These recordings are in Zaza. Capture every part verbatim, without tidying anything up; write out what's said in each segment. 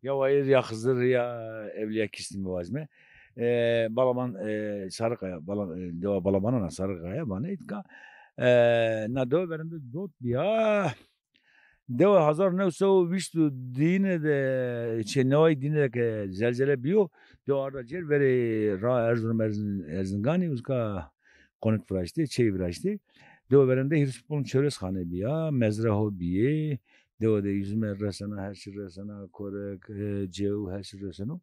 Ya Wayir ya Xizir ya Ewliya Kîstî mi vazme. E, Balaban, e, Sarıkaya, Bala, e, dewa Balabanana Sarıkaya bane itka. E, na dewa verende dot biya. Dewa hezar new sey û vîst û dîne de, çê neway dîne de ke zelzele biyo, dewa arda cêr verê ra Erzurum Erzin-, Erzinganî, uzka konik viraştê, çey viraştê. Dewa verende hîris û ponc çewres xane biya, mezra ho biyê. Dewa de üzüme resena, her çî resena, korek, e, cew, her çî reseno.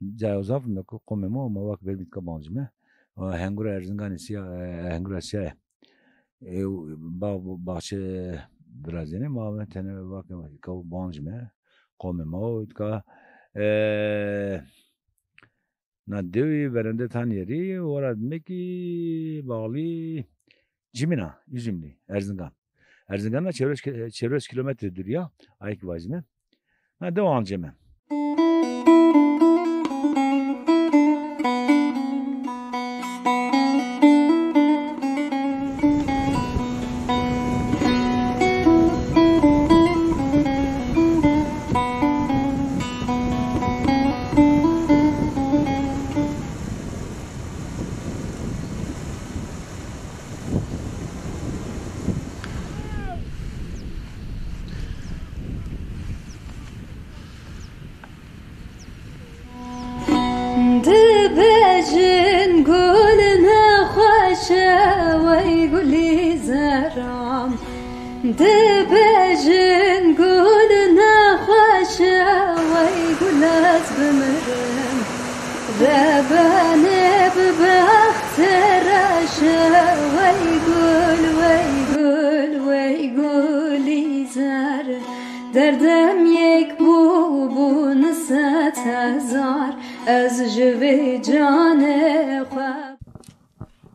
Cayê zaf rindek o, qomê ma, ma vak vermî tka bancime. Hengura Erzinganî sîya, e, hengura sîya. E, bağ, bahçe virazenê, ma me tene vake kaw bancime, qomê ma o, itka, e, na dewî verende tan yerî, ora dime kî bağlî Cimina, Üzümlü, Erzingan. Erzingan'dan çevres, çevres kilometre dür ya, ayık vazime. Ha, devam ceme. Dibêjin gul nexweş e, wey gulî zeram. Dibêjin gul nexweş e, wey gul ez bimirim. Rebenê bi bext reş e, wey gul, wey gul, wey gulî zer. Derdim yek bû, bûn sed hezar, ez ji vê canê xwe.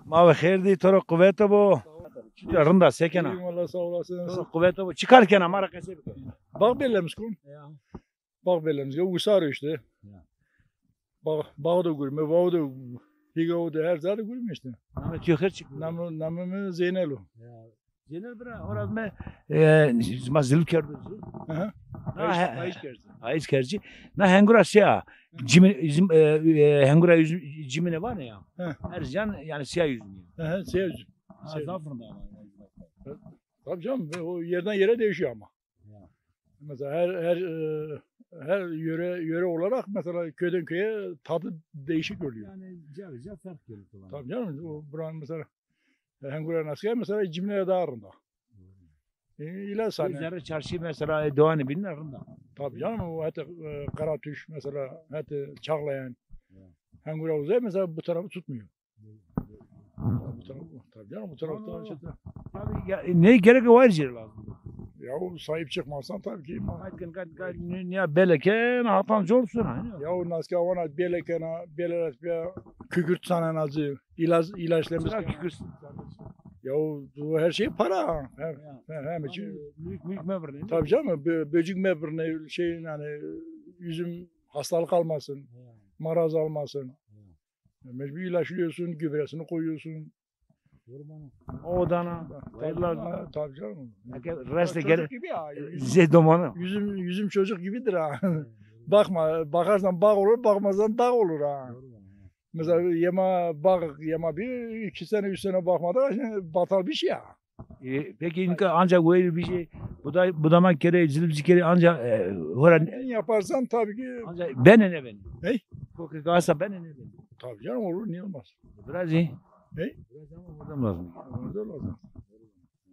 Ma ve xêr dî, to ro quwete bo. Çi rind a, se kena? İyiyim valla, sağ olasın. To ro quwete bo. Çi kar kena, ma ra qesey bike. Bağ bellemiş kon. Ya. Bağ bellemiş. Ya, wisar o işte. Ya. Bağ, bağ da gurme, vav da, higa da, her zade gurme işte. Namê to xêr çik? Namê, namê mi Zeynel o. Ya. Zeynel bira, ora me, e, ma zilv kerdo. Hı hı. Na, hayız, he, hayız kerci. Hayız kerci. Na hengura sîya. Cimîn, üzüm, e, e, hengura üzüm, cimîne var ne ya? Hı. Her can yani sîya üzüm. Hı hı, sîya üzüm. Ha, sîya. Zaf rind ama. Tabii canım, o yerden yere değişiyor ama. Ya. Mesela her, her, e, her yöre, yöre olarak mesela köyden köye tadı değişik oluyor. Yani cevizce fark yaratıyor. Tabii canım, o buranın mesela, e, hengura nasıl mesela cimine daha rind a. E, ilaç sahne. Zerre çarşı mesela, e, Doğan'ı bilin rind a. Tabii canım, o hatta, e, Karatüş mesela, hatta Çağlayan. Ya. Hengura uzay mesela bu tarafı tutmuyor. Bu taraf, tabii canım, bu tarafta. Ama işte. Tabii ya, e, ne gerek var cir lazım? Ya o sahip çıkmazsan tabii ki. Gayet, gayet, gayet, ne, ne ya beleke, ne hatan zor sona. Ya o naske avana beleke, ne, belek ya kükürt sana nazı, ilaç, ilaçlamış. Sıra kükürt. Ya o, bu her şey para. Hem, ya, hem, hem için. Büyük, büyük mebrine. Tabii canım, bö-, böcük mebrine, şey yani, üzüm hastalık almasın, ya, maraz almasın. Ya. Mecbur ilaçlıyorsun, gübresini koyuyorsun. Odana, bayırlardan. Tabii canım. Reste çocuk gibi ya. Zê domanı. Üzüm, üzüm çocuk gibidir ha. Bakma, bakarsan bağ olur, bakmazsan dağ olur ha. Mesela yema bağ, yema bir, iki sene, üç sene bakmadı, şimdi batal bir şey ya. E, peki, inka ancak weyl bir şey, buday, budama kere, cilip zikeri ancak, e, hora ne yaparsan tabii ki. Ancak ben ne ben? Ne? Kokri kasa ben ne ben? Tabii canım, olur, niye olmaz? Biraz iyi. Ne? Biraz ama burada lazım. Burada lazım.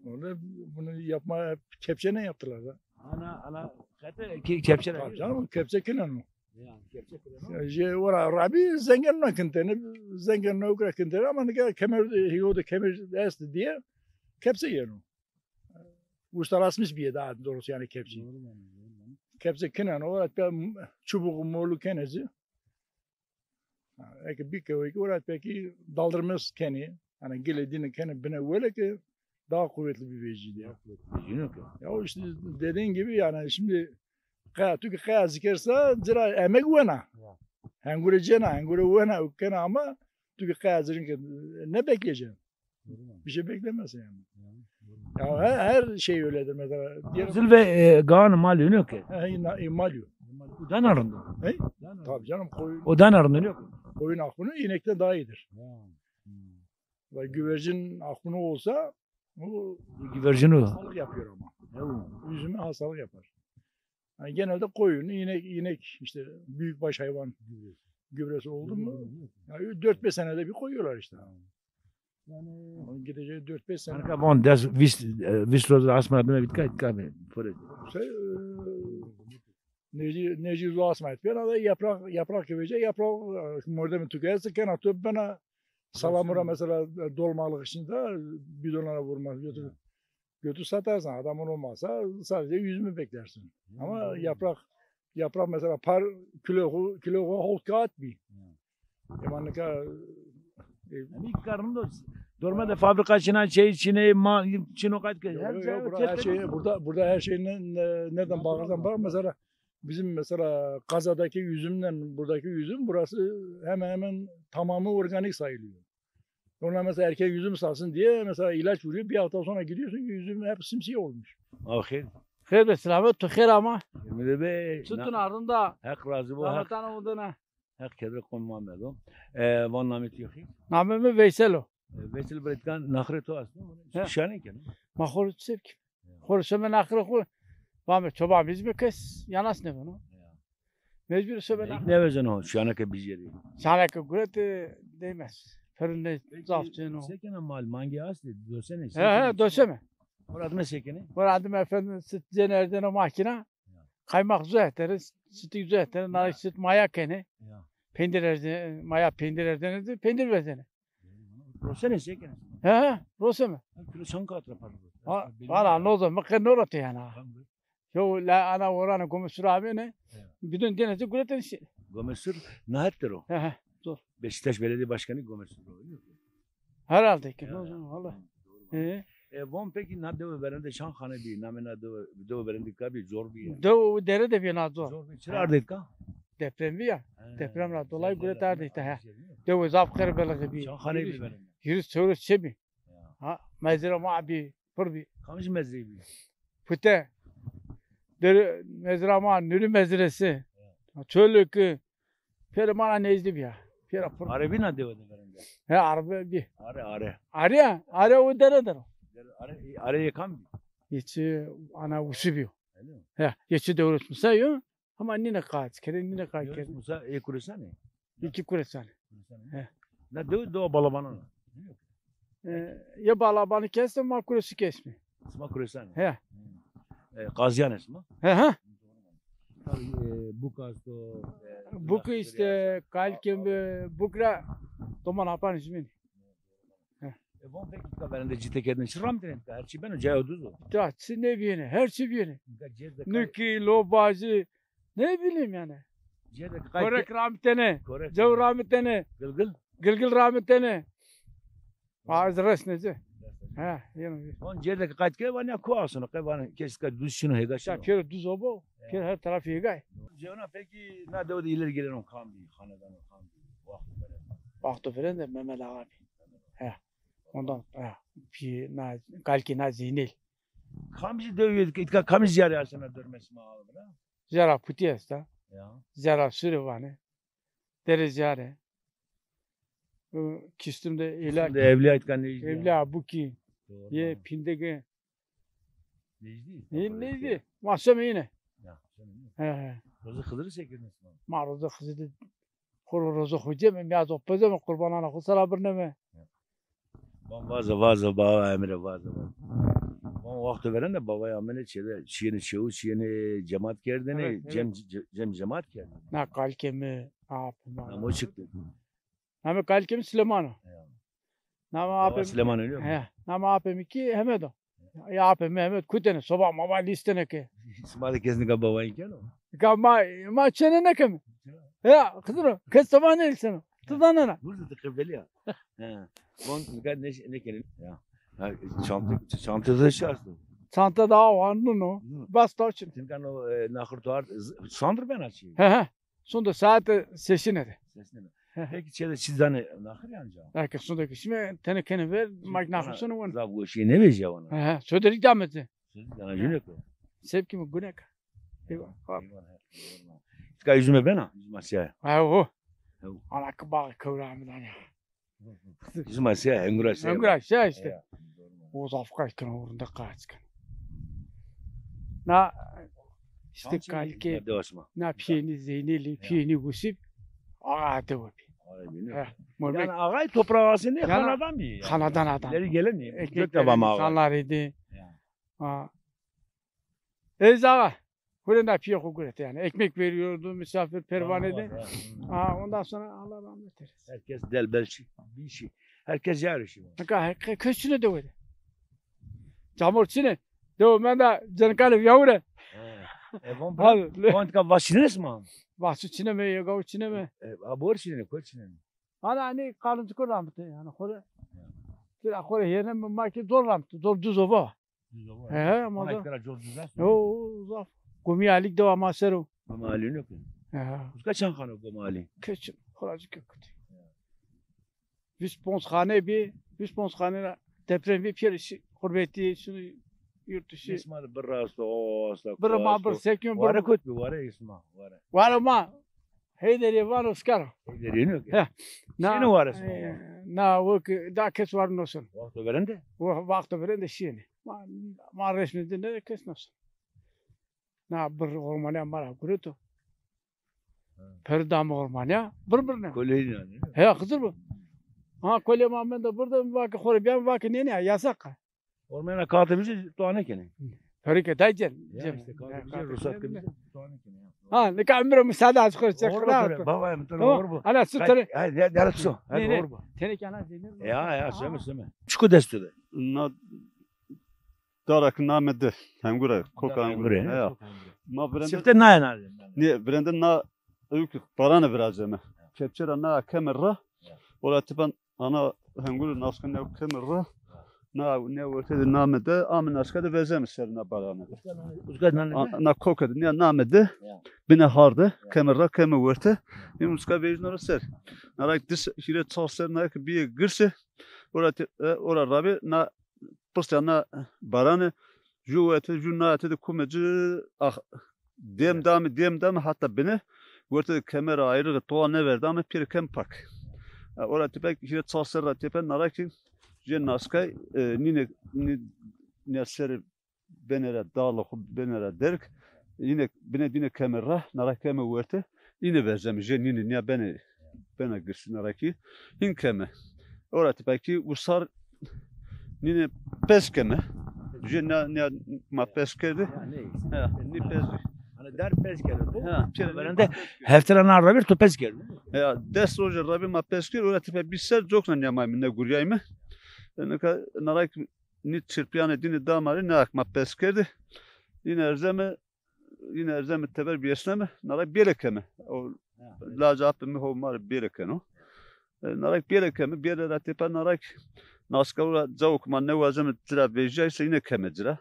Orada bunu yapmaya kepçeyle yaptılar da. Ana, ana, kete ki kepçe. Tabii canım, kepçe kinen o. Ya, kepçe kinen o. Ya, je, ora rabi zengen na kintene, zengen na ukra kintene, ama ne kadar kemer, hiyo da kemer esti diye kepçe yeno. Ustalaşmış bir daha doğrusu yani kepçe. Doğru yani, doğru yani. Kepçe kinen o, hatta çubuğu molu keneci. Ha, eke bikewê ki, ora peki daldırmaz kenî. Yani gile dini kenî bine wele ki daha kuvvetli bir veciydi ya. Daha kuvvetli bir veciydi, yok ya. Ya o işte dediğin gibi yani şimdi kaya, çünkü kaya zikersa cira emek wena. Ya. Hengure cena, hengure wena, kena ama çünkü kaya zirin ki ne bekleyeceksin? Doğru mu? Bir şey beklemezsin yani. Ya, doğru. Ya her, her şey öyledir mesela. Diyelim Zil ve e, Kaan mal yok ki. He, he, na- e, mal yok. O da ne arındı? He? Tabii canım, koyun, O da ne arındı yok? Koyun aklını inekten daha iyidir. Bak, güvercin aklını olsa bu Güvercin o. Hastalık yapıyor ama. Üzüme hastalık yapar. Yani genelde koyun, inek, inek işte büyükbaş hayvan gübresi oldu mu? Yani dört beş senede bir koyuyorlar işte. Yani onun gideceği dört beş sene. Anka von des vist, e, vist roz asma dime bitka, bitka be. Şey, e, Neci, neci zu asma etken, ada yaprak, yaprak kevece, yaprak, e, mordemi tukayası kena tu bena salamura mesela, e, dolmalık içinde bidonlara vurma götür, götür satarsın. Adamın olmasa sadece üzümü beklersin. Ama yaprak, yaprak mesela par kilo, kilo hot kağıt bir. Emanlıka, e, Yanî karın da dorme de fabrika çina, şey çine, ma çino kayıt ke. Yok, Her yok, şey yok, burada her şey, burada, burada her şey ne, ne- nereden bakarsan bak, mesela bizim mesela Kazadaki üzümle buradaki üzüm, burası hemen hemen tamamı organik sayılıyor. Ona mesela erkek üzüm salsın diye mesela ilaç vuruyor. Bir hafta sonra gidiyorsun ki üzüm hep simsiyah olmuş. Aferin. Xêr be, selamet, tu xêr ama. Emre Bey, Çutun na- ardında. Heq razı bo, Heq. Rahmetan oduna. Heq kedre qom ma merdo. E, van namê tu yo xî? Namê mi Veysel o. E, Veysel bretkan naxirê to est. He. Şane ken. Ma xor sevk. Xor şeme naxirê xo. Vame çoban biz mi kes yanas ne beno. Mecbur şeme naxirê. Ne vezeno şane ke bijeri. Şane ke guret e, değmez. Fırın ne zaf ceno. Sekene mal mangi asti dosene. He he, doseme. Murat ne sekene? Murat efendim sit cenerdene makina. Kaymak zu etere, sütü zu etere, nara süt maya kene. Ya. Pendir erde, maya pendir erde, pendir vezene. Rosene şey kene. He he, roseme. Kilo çan kağıt para? Ha, valla no zaman, mı kırk nora te yana. Yo, la ana orana gome sura abene. Bidon denezi gureten şey. Gome sur nahettir o. He he, zor. Beşiktaş Belediye Başkanı Gome sur o. Herhalde ki, no zaman, valla. He. E, von peki na dewe verende çan xane bî, namê na dewe, dewe verende ka bî, cor bî? Dewe û dere de bî na cor. Cor bî, çira ardêt ka? Deprem bî ya. He, deprem ra dolayı guret ardêt ha. Dewe zaf qerbelixî bî. Çan xane bî verende? Hîris çewres çe bî. Ha, mezra ma bî, pir bî. Kamij mezreyî bî? Pute. Dere, mezra ma, Nuri mezresi. Çolukî. Pêro ma ra nêzdî bîya. Pêro pir. Are bî na dewe de verende? He, are bî. Are, are. Are, are o dere der o. Are, are yê kam bî? Yê çi ana Usî bîyo. He, yê çi Dewlet Musa yo. Ama nîne qaç, kere nîne qaç kere. Musa ê Kuresanî? Yê kî Kuresanî. He. Na dewe, dewa Balabanan a. E, ya Balabanî kes de ma Kuresi kesmî. Sima Kuresanî? He. E, Qaziyan est ma? He he. Tabii, e, Buk asto, e, Buk işte, Kalkim, e, Buk ra doman apan ismini. E, von peki ka verende cite kerdin, çi ramitene ka, her çi beno, cayo duz o? Ya, çi nêbîyene, her çi bîyene. Nukî, lobacî, ne bileyim yani. Korek ramitene, cew ramitene. Gilgil? Gilgil ramitene. Ma ez resnê ci. Ha, yeno. Von cêr de ke qayt ke, van ya ku asino, ke van kes ke duz şino hêga şino. Ya pêro duz o bo, pêro her taraf hêga. Cewna peki na dewe de ileri gelen o kam bî, xanedano kam bî, waxto veren. Waxto veren de Mehmet Ağa bî. He. Ondan, he. Pî na, kalkî na Zeynel. Kam jî dewe, îtka kam jî ziyare asena dormesma abi la? Ziyara Putî esta. Ya. Ziyara Sure vanê. Derê Ziyare. Kistim de Êla. Kistim de Evliya îtka nêjdî ya. Evliya Bukî. Doğru. Yê Pindege. Nêjdî? Yê nêjdî. Ma şeme yine. Ya, şeme yine. He he. Roze Xizirî sekirdin sima? Ma roze Xizirî de xo ro roze xo ceme, miyaz o pezeme, qurbanana xo sera birneme. Ya. Van vaze, vaze, baba Emre vaze, vaze. Van waxto verende babay amene çêde, çiyêne çewu, çiyêne cemat kerdene, evet, evet. Cem, ce-, cem cemat kerdene. Na kalkê mi, apê mi. Namo çıktı. Name kalkê mi Sileman o. Ya. Name apê mi. Sileman ölüyor mu? He, name apê mi kî Hemed o. Ya apê mi Hemed kutene, soba maba lîstene ke. Sima de kes nika babayın keno? Ka ma, ma çene nekeme. Ya, Xiziro, kes soba nêlîsteno. Tu zanena. Burada da kıveli ya. He. Von nika ne, ne kene? Ya. Ha, çanta, çanta da şey aslında. Çanta daha var, no, no. Bas taşın. Nika no, e, naxir tuar, z-, sandır ben açayım. He, he. Sonda saete sesine de. Sesine de. He. Peki çê de çi zanê naxir yanca? Eke sonde ke şime tenê kenê ver, mak naxir sono won. Zaf goşî nêvejîya wana. He, he. Soderî dame de. Soderî dame june ko. Sebkî mi gune ka. Eyvah. Eyvah, eyvah. Tika üzüme bena, üzüme siyah. Ha, o. Ana ki bağı kewra mi dana. Üzüme siyah, hengura siyah. Hengura siyah işte. Ya, doğru. O zaf kaç kena orunda kaç kena. Na işte kalike, na piyeni Zeyneli, piyeni Gusip, ağa de o bi. Yani ağay toprağı aslında hanadan bir. Hanadan adam. İleri gelen mi? Ekmek veren insanlar idi. Ha. Ez ağa. Hurê na piyê xo guret yani. Ekmek veriyordu, misafir pervanede. Ha, ondan sonra Allah rahmet eylesin. Herkes delbel şey, bir şey. Herkes yarı şey. Nika her, kes çine dewe de. Camor çine. Dewe menda cenkalê viyawure. E, von bra, von ka vaşines ma? Vaşu çine me, yegaw çine me. E, abor çine, ko çine me? Ana ani kalın tukur ramte yani. Xore. Tira xore yerine ma ki zor ramte, zor düz ova. He, he, ama da. Ona zaf. Gomî Alîk dewa ma ser o. Gomî Alî ne ki? He. Uska çend xane Gomî Alî? Keçim, xoracı kök kuti. Vîst ponc xane bi, vîst ponc xane ra deprem bi piyeri şi, xurbeti, şunu yurt dışı. Esma bir rast o, asla. Bir ma bir sekyon, bir. Ware kot bi, ware isma, ware. Ware ma. Heyderî vano skara. Heyderî ne ki? He. Na, şîne ware sima, e, wa. Na, o ki da kes war nosin. Wexto verende? Wexto verende şîne. Ma, ma resmi dine de kes nosin. Na bir ormanya ma ra gureto. Peri dame ormanya, bir bir ne. Koleyî ne? He, Xizir bu. Ha, kolê ma mende burada, vake xore biyan, vake ne ne, yasak. Ormana kartımızı tuane kene. Peri ke daycen. Ya işte kartımızı, ruhsat kemizi tuane kene. Ha, ne kadar ömrü müsaade az koy. Baba, ya, tamam. Ana su tane. Hadi, hadi, hadi su. Hadi, ne, ne? Teneke ana zeynir. Ya, ya, söme, söme. Çiko desto de. Na dara ki name de, hengure, koka hengure. Ya. Ma birende. Sifte na ya na. Ne, birende na, öykü, paranı vereceğim. Kepçe ra na keme ra. Ola tipan Ana hengurî naska ne keme ra, na ne werte de name de, ame naska de vezeme ser na barane de. Uzgat nane de? Na koke de, ne name de, bine harde, keme ra, keme werte, ne uska vejno ra ser. Na ra dis hîrê çar ser na ki bîye girse, ora te, e, ora rabe, na pistê na barane, ju werte, ju na werte de kume ci, ah, Dem dame, dem dame hata bine. Werte de keme ra ayrığı toa nêverdame, pêr kem pak. E, ora tepek, hîrê çar ser ra tepe, na ra ki, jê naskay, e, nîne, nî, nîya serê bene ra, dağlı xu bene ra derg, yine bine dîne keme ra, na ra keme werte, yine vezeme, jê nîne, nîya bene, bena girsin na ra ki, hîn keme. Ora tepek ki, usar Nîne pes keme. Jê na, na ma pes kerde. Ya, nî pes bi. Hani der pes kerde. Ha, çere verende hefte ra na rabî to pes kerde. Ya, des roje rabî ma pes kerd, ora tipe bî ser cokna nîyamay mi, ne guriyay mi. Nika na ra ki nî çirpîyane dîne dame rê, na ki ma pes kerde. Yine erzeme Yine erzeme teber bî esneme, na ra bêle keme. O laca apê mi ho ma rê bêle keno. E, na ra bêle keme, bêle ra tepa na ra naska ura cawo ki ma nêwazeme ci ra vejîyay se yine keme ci ra.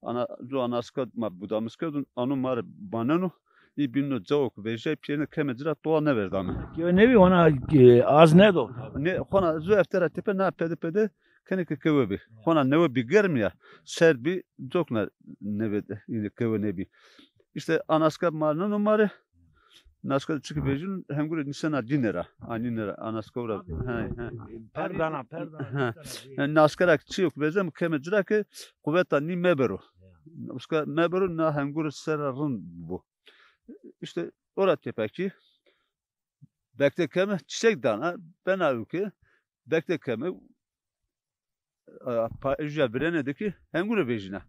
Ana, zu anaska ma budamis kerdun, anu ma rê baneno. Î bîno cawo ki vejîyay pîyerine keme ci ra toa nêverdame. Yo nêbî ona, e, az nêdo. Ne, hona zu efte ra tepe na pede pede Kenê ke kewe bî. Hona newe bî germ ya. Serd bî, cokna newe de, yine kewe nêbî. Îşte anaska ma neno ma rê. Naska de çiki vejîn, hengure nîsena dîne ra. Anîne ra, anaska ura. He, he. Perdana, perdana. He. Naska ra çi yok vezem, keme ci ra ke quweta nî mebero. Uska mebero, na hengure ser ra rind bo. Îşte ora tepekî. Bekte keme, çiçek dana, bena ülke, bekte keme, e, pa-, uca virene de ki, hengure vejîna.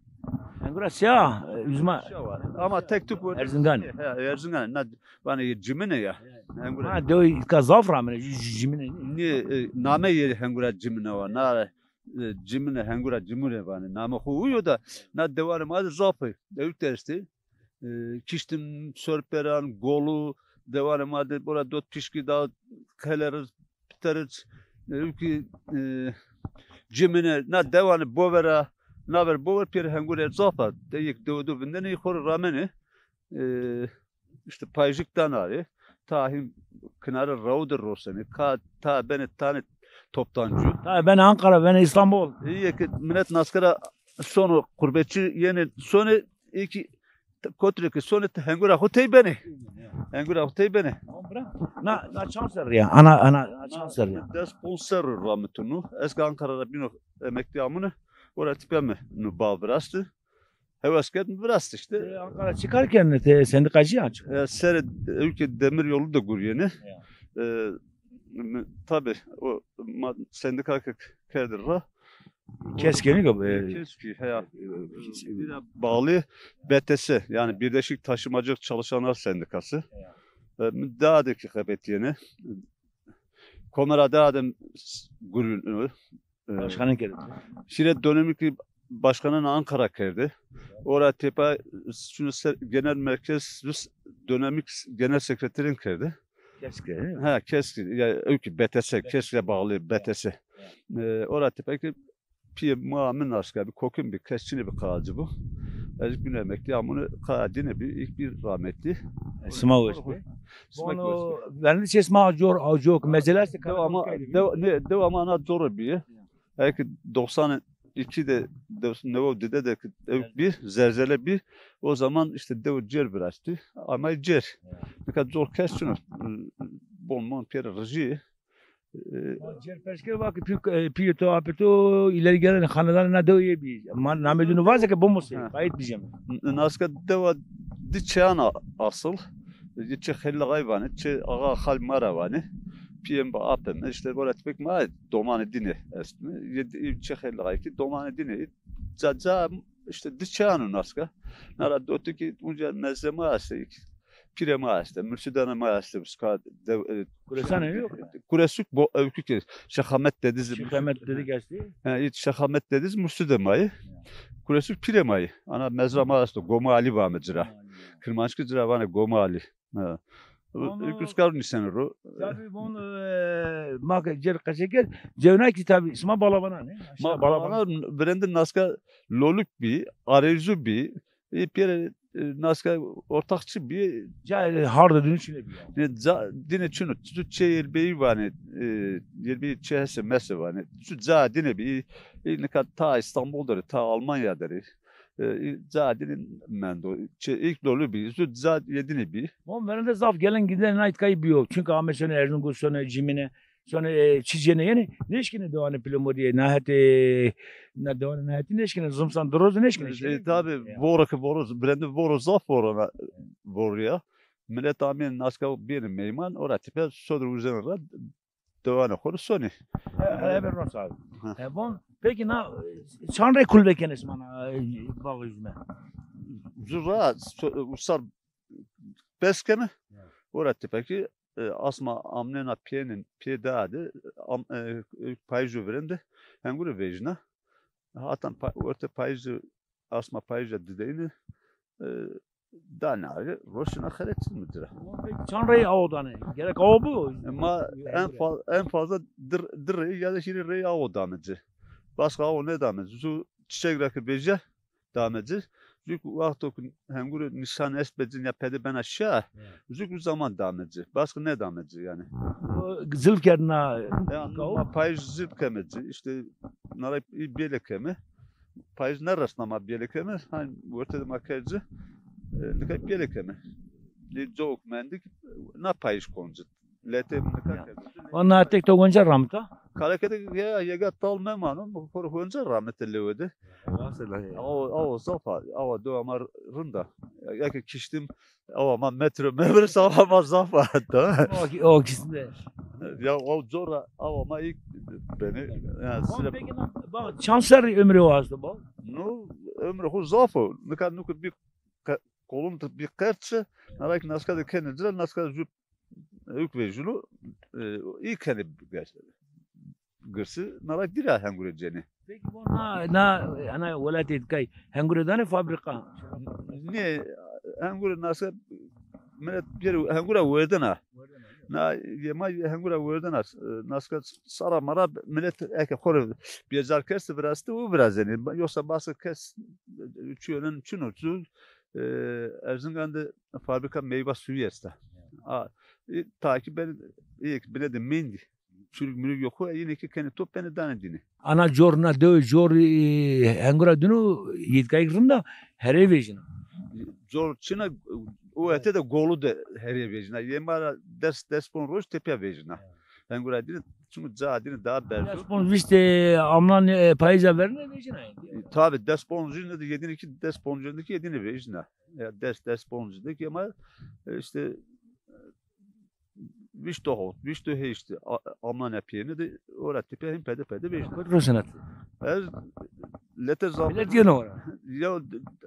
Hengura sîya, e, üzma. Sîya var. Ama tek tük var. Erzingan. He, Erzingan. Na, vanê yê cimine ya. Hengure. Ha, dewe îtka zaf ramene, c-, c-, cimine. Nê, e, name yê hengura cimine wa. Na, e, cimine, hengura cimine vanê. Name xo uyo da, na dewanê ma de zaf ê. Ewk de estê. E, Kiştim, Sorperan, Golu, dewanê ma de bora dot pişkî da keleriz, piteriz, e, ülkü, e, cimine, na dewanê bovera, naver bover pêr hengure zaf a. De yek dewe do vindene, xo rê ramene. E, işte payjik dan arê. ta hîn kinarê rew de rosenê. Ka ta benê tanê toptancû. Ta benê Ankara, benê Îstanbul. Îyê ke milet naskera sono qurbetçî yenê sonê, ê kî kotrê ke sonê ti hengura xo tey benê. Hengura xo tey benê. Tamam, bira. Na, na çand serrî ya? Ana, ana, na çand serrî ya? Des ponc serrî ramitûno. Ez ke Ankara ra bîno emeklî amune, ora tipe mi nu bağ viraşti. Hewes kerd mi viraşti işte. E, Ankara çi kar kerdin? Te sendikacı ya? E, serê ülke demir yolu da guryenî. Ya. E, mi- tabii o ma sendika ke kerdî ra. Kesk yenî ke, e, Kesk, heya. E, Bira bağlı B T S, yani Birleşik Taşımacılık Çalışanlar Sendikası. Ya. E, mi daha de ki xebetîyenî. Komera daha de gurun, e, Başkanın kerdî. Şire dönemlik başkanın Ankara kerdî. Ora tepe şunu se- genel merkez dönemlik genel sekreterin kerdî. Kesk, değil mi? Ha, Kesk, ya, öykü B T S, Keske bağlı B T S. E, ora tepe ki piyê ma mi naska bi kokim bi kes çinê bi qacı bu. Ez gün emeklî amune qadine bi ilk bir rahmetli. E, sima wes be. Sima wes be. Verndi çes ma cor, cor, mecela se devama, dev, ne, devama ana cor bi. Belki doksan iki de, newo dide de ew bir zelzele bir. O zaman işte dew cêr viraştî. Ama cêr. Nika zor kes çino. Bon mon pêr rijî. E, Cêr peşker va ki pî, e, pî to, apê to, ileri gelen hanedan na dew yê bî. Ma namê dunu vaze ke bomose, kayıt bijeme. Naska dewa di çeyana asıl. Çi Xelîl Axay vanê, çi Axa Xal Mara vanê. Piyê mi, apê mi, işte böyle tipek ma domanê dîne est mi. Yedi, çi Xelîl Axay ki domanê dîne. Ca, ca, işte di çeyano naska. Nara dotu ki unca mezre ma este, pire ma este, mürşidane ma este, uska de, e, Kuresane yok. Kuresuk bo, öykü ki Şehamet dediz. Şehamet dedik este. Ha, it Şehamet dediz mürşide mayı. Kuresuk pire mayı. Ana mezra ma este, Goma Ali vame cira. Kirmançki cira vane Goma Ali. Ha. Onu- Üskar nişen ro. Tabii bunu, e, ma ke cêr qesey kerd. Cewna ki tabii sima balabana ne? Ma balabana virende naska loluk bi, areyzu bi, e, piyere, e, naska ortakçı bi. Ca, e, harda dönüş ile bi ya. Ne ca, dine çino, tu çe yerbeyi vane, e, yerbeyi çe hese mese vane. Tu ca dine bi, e, nika ta İstanbul deri, ta Almanya deri. E, ca dine mendo. Çe ilk dolu bi, tu ca yedine bi. Mon verende zaf gelen giden nayt kay biyo. Çünkü Ahmet Sönü, Erzurum Sönü, Cimine, Sonra, e, çi cêne yenê, nêşkîne dewanê Pilemurîye, na hetê, na dewanê na hetî nêşkîne, zimstan di roz nêşkîne. E, tabi, voro ke voro, birende voro zaf voro na, voro ya. Milet amên naska bêne meyman, ora tipe sodre uzenê ra dewanê xo rê sonê. E, e, ebe rosa. Ha. E, bon, peki na, e, çand rey kulve kenê sima na, e, bax üzme? Zu ra, so, usar pes keme. Ya. Ora tipe ki, e, asma amnena pênin, pê daha de, am, e, e, payîjo virende, hengure vejna. Hatan pa, orte payîjo, asma payîja dideyne, e, danarî, roşina xeretin mi cira. Peki çand rey awo dane? Gerek awo bu? E, ma en, fa, en fazla dir, dir rey ya da hîrê rey awo dame ci. Başka awo ne dame ci? Zu çiçek ra ki veje, dame ci. Zuk wexto ki hengure nîşan est be ci ya pede bena şa, zuk zaman dame ci. Başka ne dame ci yani. Zilf kerdina. Ya, ma payîj zilf keme ci. İşte nara bêle keme. Payîj neresna ma bêle keme. Hani ortada ma kerd ci. E, nika bêle keme. Li cowk mendik na payîj konci. Lete nika kerde. Ona tek to gonca ramta? Karakete ya yega tal memano, xor gonca ramete lewede. Awa, awa zaf a, awa do ama rinda. Ya ki kiştim, awa ma metro mevris awa ma zaf a hatta. O, o kişinde. Ya o cora awa ma ilk beni, yani sıra. Peki, bak, çand serrî ömrü o hasta bak? No, ömrü xo zaf o. Nika nuku bir kolum bir kertçe, narak naska de kendi cira, naska Ewk vejûno, e, î kenê gerçi. Girsi, nara dîra hengure cenê. Peki bu na, na, ana welatê kay hengure danê fabrika? Nê, hengure nasa milet bir hengura werdena. Na, yema hengura werdena, e, naska sara mara milet eke xore bêcar kerse viraste û virazenê. Yoksa başka kes, e, çi önen çino, çi, e, Erzingan de fabrika meyve suyu esta. A, E, ta ki ben, e, bine de mendî. Çürük mürük yok. Yine ki keni top beni dane dini. Ana cor na dewe cor, e, hengura dino, yedkayık rında here vejina. Cor çina, o ete de golu de here vejina. Yemara des, des pon roj tepya vejina. Hengura dini, çünkü ca dini daha berdo. Des pon vîst, e, amnan, e, payıza verine vejina. E, tabi, des pon vîst de yedini ki, des pon vîst de ki yedini vejina. Ya des, des pon vîst de ki ama, e, işte, vîşt û hewt, vîşt û heşt a-, amane piyeni de ora tipe hem pede pede vejna. Kotro senat. Ez lete zaf. Millet yeno ora. Ya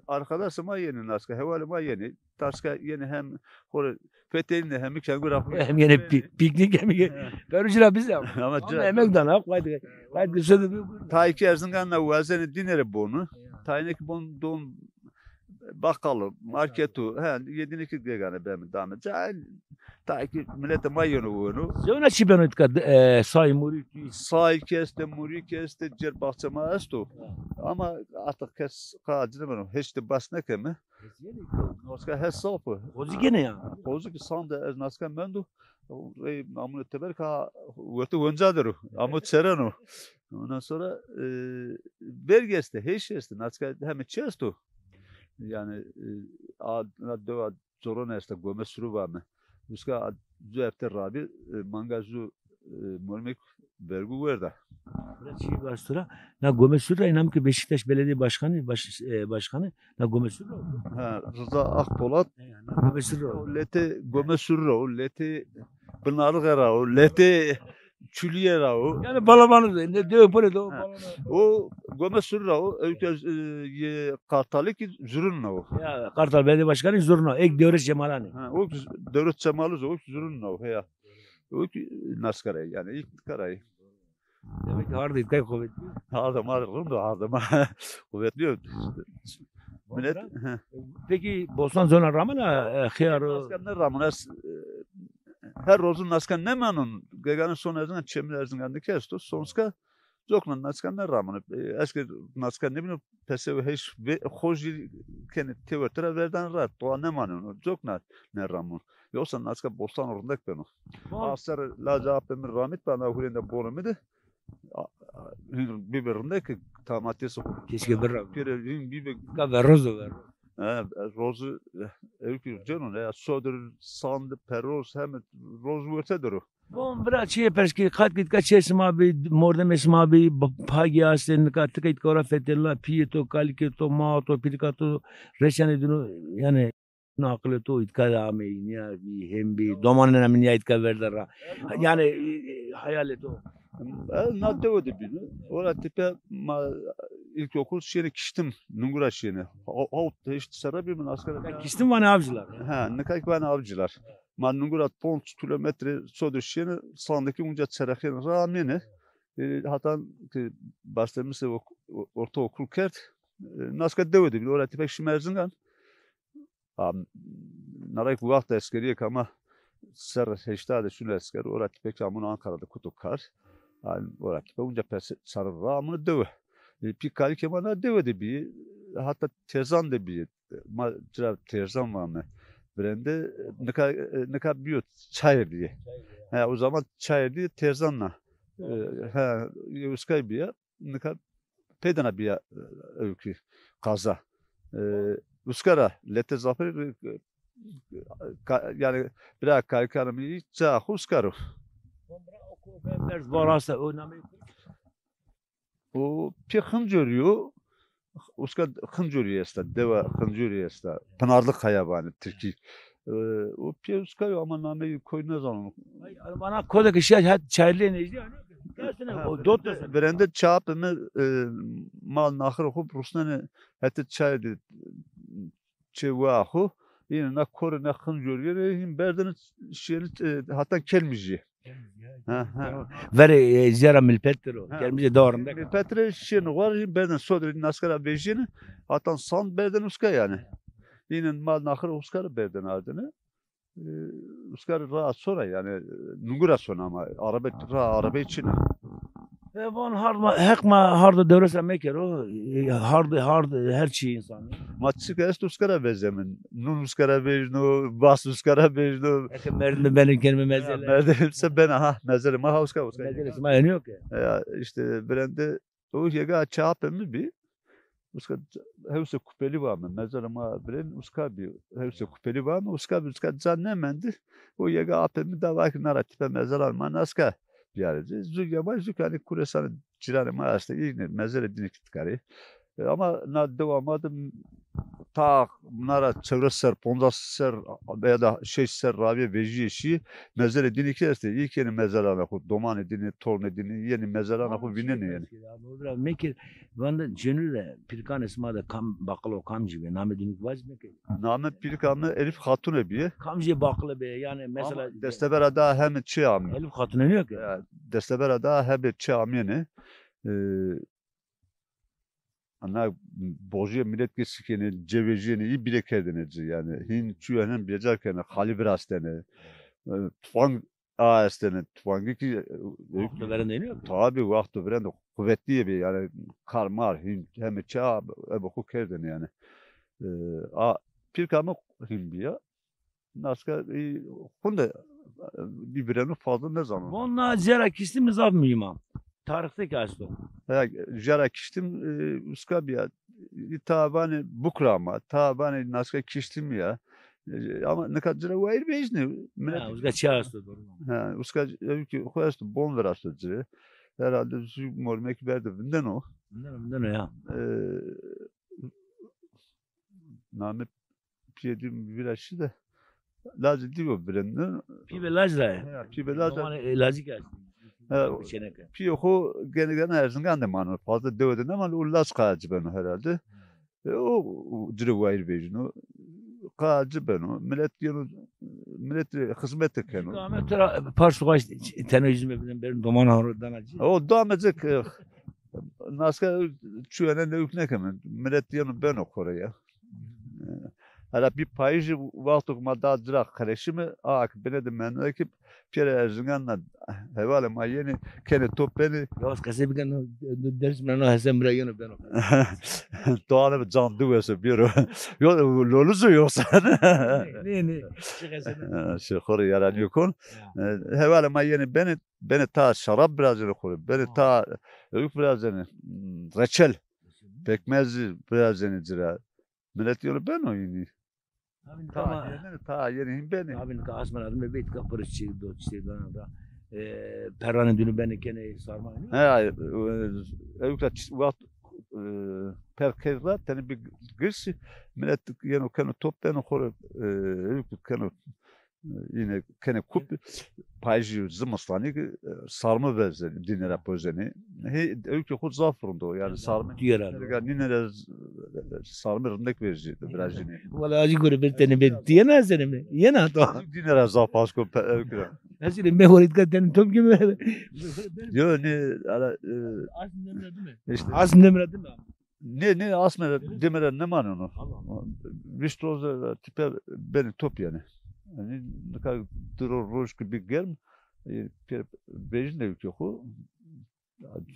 arkadaşım ma yeni naska, hevalim ma yeni. Taska yeni hem kore fetelin hem kengura. Hem yeni pi-, piknik hem yeni. He. Perucira biz ya. Ama emek dana, haydi. Haydi söyle bir. Ta iki Erzingan na wazeni dinere bonu. Ta inek bon don bakkalı, marketu, he, yedinî ki gegane bemi dame. Cahil, ta ki milete ma yeno weno. Zewna çi beno tika, e, say, murî, tüy? Say ki este, murî ki este, cer bahçe ma esto. Ama artık kes qacine beno, hiç de bas nekeme. Naska hes saf o. Hozi gene ya. Hozi ki sande ez naska mendo. Ey, amune teber ka werte wenca dero. Amu çereno. Ondan sonra, e, vergi este, heş este, naska heme çi esto. Yani, e, a, na dewa coron este, gome sürü var mı? Uska zu epte rabi, e, manga zu, e, mormek vergu verda. Bırak şey baştura. Na gome sürü inam ki Beşiktaş Belediye Başkanı, baş, e, başkanı, na gome sürü. Ha, Rıza Akpolat. E, na gome sürü. O lete gome sürü, o lete Pınarı Gera, o lete Çülüye ra o. Yani balabanı da, ne diyor böyle de o. Ha. Balama. O gome sürra o, öykü, e, ye, Kartalı ki zurunna o. Ya, Kartal Belediye Başkanı zurna, ek Devlet Cemalani. Ha, o Devlet Cemal'ı o zurunna o, ya. O ki naskara yani, ilk karayı. Demek ki harda itkay kuvvetli. Harda mar, harda mar kuvvetli. Millet. Peki bostan zona ramana, e, xiyar o? Naska ne ramana, e, her rozun naska ne manun? Geganın son Erzingan, çemin Erzingan de kesto, sonska zokna naska ne ramana. E, eski naska ne bileyim, pesev heş ve, hojil keni tevertera verdan ra, doğa ne manun? Zokna ne ramun? Yoksa naska bostan rındek beno. Asar la cevap emir ramit bana hurende bono midi. A, a, hîn bîbe rindek, tamatês o. Keşke bir rindek. Pire hîn bîbe. Ka verroz o, verroz. He, rozu, e, ew ki ceno ne, ya sodir, sand, peroz, hem roz werte dero. Bon, bira, çiye pers ki, qat ki tika çê sima bî, mordemê sima bî, b-, pagî astê, nika tika itka ora fetelna, pîyê to, kalîkê to, maa to, pîrika to, reşanê dino, yani. Aqilê to îtka de ameyî, nîya bî, hên bî, domanêna mi nîya îtka verda ra. Yani, e, e, hayalê to. Ez na dewe de bîne. Ora tipe ma ilkokul şiyene kiştim, Nungura şiyene. Ho-, hawt heşt serre bî min asker. Ya kiştim vanê Avcılar. Ha, nika ki vanê Avcılar. Ma Nungura ponc kilometre sodir şiyene, sandeki unca çerexiyene ra amêne. E, hatan ki başlamışsa ok-, o-, ortaokul kerd. E, naska dewe de bîne. Ora tipe şim Erzingan. A, na ra ki wext eskerîye ke ama serr heşta de şuno esker, ora tipe ki amûn Ankara de kuto kar. A, ora tipe unca pers sarı ra amûn dewe. E, pî kalîkê ma na dewe de bî, hatta Terzan de bî. Ma cira Terzan vame. Virende, nika, nika bîyo Çayır diye. Ha, o zaman Çayır diye Terzan na. E, ha, uskay bîya. Nika pêdena bîya, e, ewkî qaza. E, uska ra lete zafirî, e, ka-, yani bira kaykanê mi ca xo uska ro. Berz barasta o nameyê. O pê Xincorî yo, uska Xincorî esta, dewa Xincorî esta. Pınarlı Kaya vanê tirkî. E, o pê uska yo ama nameyê koy nêzano. Ay, bana kodeke şîya het Çayırlıya nêjdî, hani? Tersine, ha, o dot virende, virende çapê mi, e, mal naxirê xo rusnenê hetê çayê de çê waa xo. Yine na korê na Xincorîye rê hîn berdene şiyene, e, hatan Kelmijîye. Ha, ha. Verê, e, ziyara milpet ro. Ha. Kelmijîye de rindek. Milpet rê şiyene war hîn berdene sodirê naska ra vejîyene hatan sand berdene uska yani. Yine mal naxirê uska ra berdene ardene. E, uska ra sona yani, e, Nungura sona ama arebe, ra arebe çin a. E, van hard ma, heq ma hard dewres ra mekero. E, hard, hard her çî însan. Ma çik esto uska ra vezemin. Nun uska ra vejno, bas uska ra vejno. Eke merdim benim kendime mezele. Merdim se bena ha, mezele ma ha uska, uska. Mezele ma eniyor ki. Ya, işte, birende o yega çapê mi bî. Uska hewse kupelî vame, mezela ma birên uska bî, hewse kupelî vame, uska bî, uska ca nêmendî. O yega apê mi da, va ki na ra tipe mezelan ma naska biyarê ci. Zû yema zû ki hanî kuresanê cîranê ma estê, î mezelê dînî ki tikarî. E, ama na dewa ma de ta na ra çewres ser, poncas ser ya da şeş ser ravîye vejîye şî, mezelê dînî ki estê. Î ki yenê mezelana xo, domanê dînî, tornê dînî, yenê mezelana xo vînenê yanî. Mekir, vande cenû de, pîrkanê sima de kam baqil o, kamcî bê? Namê dînî ki vac mekir. Namê pîrka mi Elîf Xatune bîye. Kamcî baqil bê? Yanî mesela destebera da heme çi amî. Elîf Xatune nîyo ki? Ya, destebera da hebe çi amîyenê. E, Na bojîye milet ke sikêne, cê vejîyêne, î bîle kerdêne ci. Yanî hîn çûyêne bêca kene, xalî virastêne. E, tufang a estêne, tufangî kî, e, wexto verên de nîyo? Tabî, wexto verên de quvetlî yê bî, yanî kar mar, hîn heme ça ebe xo kerdêne yanî. E, a pîrka mi hîn bîya. Naska, e, xunde, e, bî vireno fazla nêzano. Von na cera kiştî mi zaf muhîm a. Tarîxde kî esto. Ha, cera kiştîm, e, uska bîya. E, ta vanê bukra ma, ta vanê naska kiştîm ya. E, ama nika ci ra wayîr vejnê. Ha, uska çi esto, doğru. Ha, uska, e, ki xo esto, bon virasto ci rê. Herhalde zû mormek berde vindeno. Vindeno, vindeno ya. E, Name pîyê dî vîra şî de. Lacê dî o birênde. Pî ve lac ra ye. Ha, pî ve lac ra. Domanê, e, lacî ke est. Ha, çêneke. Pîyê xo gene gene Erzingan de mano. Fazla dewe de nêmano. O lac qaya ci beno herhalde. E, o, o ci rê wayîr vejîno. Qaya ci beno. Milet yeno, milet rê xizmete keno. Ame tera pars xo tenê yüzüme biden berin domana ro dana ci. O dame cik, e, naska çuyene newk nêkeme. Milet yeno beno xo rê ya. E, hela bî payîjî wexto ke ma da ci ra qeleşîme, a ke binê de mendo ke pîyerê Erzingan na hevalê ma yenê, kenê top benê. Yavaş qesey biken, no, no, Dêrsim ra no hese mi ra yeno beno. Doğanê mi can diwese bêro. Yo, loluzo yoksa. Nê, nê, nê. Çi qesey. Şey, xo rê yaranîyo kon. Ya. E, hevalê ma yenê benê, benê ta şarab virazenê xo rê. Benê ta ewk virazenê. Hmm, reçel. Pekmez virazenê ci ra. Milet yeno beno hînî. Abi, ta tamam. Yenê, ta yenê hîn benê. Abi, nika asmen adim bê, tika piriş çi do, çi do na da. E, perranê dûnî benê kenê sarma nîyo? He, e, ewk ra çi-, wext, e, per kerd ra tenê bî girs, milet yeno keno top beno xo rê, e, ewk keno, e, yine kenê kup, payîjî zimistanî, e, sarmî vezenê, dîne ra pozenê. Hê, ewkê xo zaf rind o, yanî sarmî. Diyor abi. Nîne ra z-, sarmî rindek vejî, virajînê. Wala acı göre bir tane ben diye ne senin mi? Yena to. Dîne ra zaf pasko pe-, ewk ra. Nasıl ben oraya dikkat edin, top gibi. Yo, ne, ala, e, Asım Demirel değil mi? İşte. Asım Demirel değil mi abi? Nê, nê, asme ra, dime ra nêmaneno. Allah Allah. Vîst roze ra tipe benê top yanî. Yanî nika diro roj ke bî germ, e, pê vejînê ewkê xo,